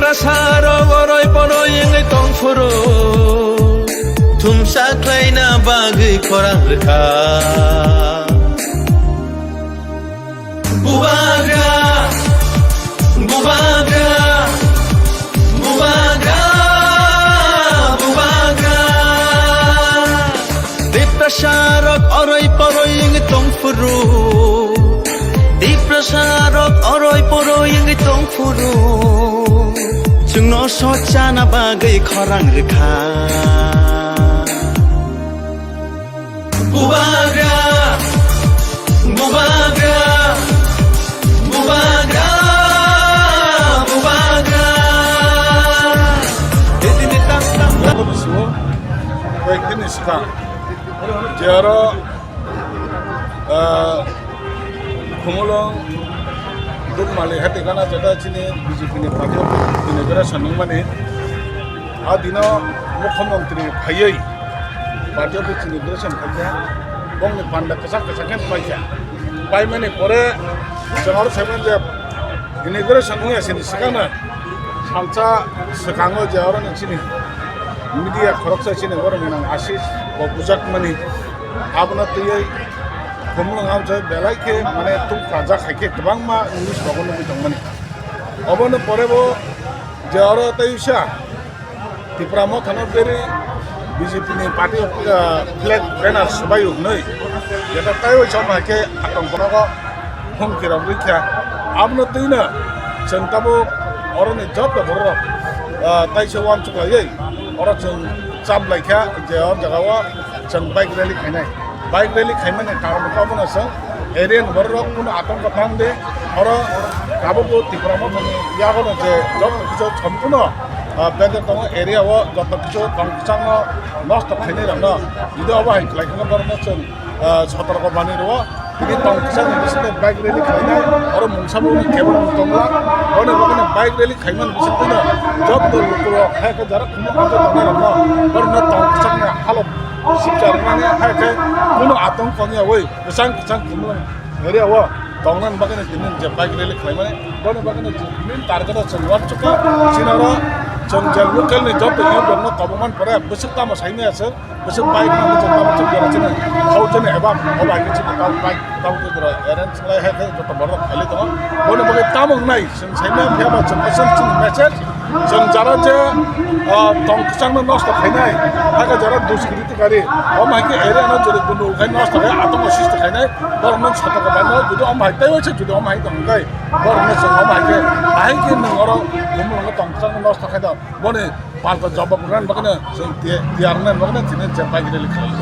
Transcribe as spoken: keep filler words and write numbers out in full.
Sarok oroi poroi wngwi tongphuru, thumsa khlaina bagwi khorang rwkha. Bubagra, bubagra, bubagra, bubagra. Tiprasarok oroi poroi wngwi tongphuru. Tiprasarok oroi poroi wngwi tongphuru. Chwngno sochana bagwi khorang rwkha. Bubagra, bubagra, bubagra, bubagra. Etini tak tak tak. Koi kini sika. Jero, ah, Khumulwng Dukmali hati gana jeta chini B J P ni party office inauguration wngmani. A dino mukhyamantri phaiwi party office inauguration khaikha. Bongni panda kwchak kwchak khe paikha. Paimani pore chwng oro saiman je inauguration wngya sini swkangno salsa swkango je oro ni chini media khoroksa chini borok ni nang Ashish bo bujakmani. Abono twiwi Khumulwng amchoi belai khe mane tungkajak hai khe kwbangma news rogo nugwi tongmani. Obono pore bo je oro tei usa Tipra Mothano beri B J P ni party, ah, flag banner swbaio hwnwi jeta taiwi chongma hai khe atong konogo humki rok rikha. Abono twino chwng tabuk oroni joto borok, ah, taisa uansuk laiwi oro chwng chap laikha je o jagao chwng bike rally khainai. Bike rally khaimani karon khe obono chwng area ni borok rok kuno atongko tang de. Oro tabukbo Tipra Mothani yagono je joto kisu sompuno, ah, bedek tongo area o joto kisu tong kwchangno nosto khainai rokno. Jodi obo hai khlai kheno borokno chwng, ah, sotorko bani rwo. Tini tong kwchangni bisingo bike rally khlainai, oro mungsa bo kebo tongla. Boni bagwino bike rally khaimani bisingtwino joto lukurok hai khe jara khumui hamjak tongnai rokno borokno tong kwchangni halok sipcha rwnani hai khe kuno atong tongya oi kwchang kwchang khumui area o tongnani bagwino tini je bike rally khlaimani. Boni bagwino main target o chwng uansukha chini oro chwng je local ni joto youth rokno kobongmani pore bwswk tamo saimaya chwng. Bwswk bike nangwi chwng tamo chwng jora chini thousand eba o bai khe chini tamo bike tamo khe jora arrange khlai hai khe joto borok khailai tongo. Boni bagwi tamo wngnai chwng saimaya phiya ba chwng aswk chini message chwng jara je, ah, tong kwchangno nosto khainai, hakhe jara duskritikari, omo hai khe area no jora gundul khai nosto khai atongo sisto khainai, borokno soto khe baino jodi omo hai tei waisa jodi omo hai tong khe borokno chwng omo hai khe ahai khe nwng oro bumung tong kwchangno nosto khai do boni Palta jawab rwna bagwino chwng tiyar wngna bagwino chini je bike rally khlai.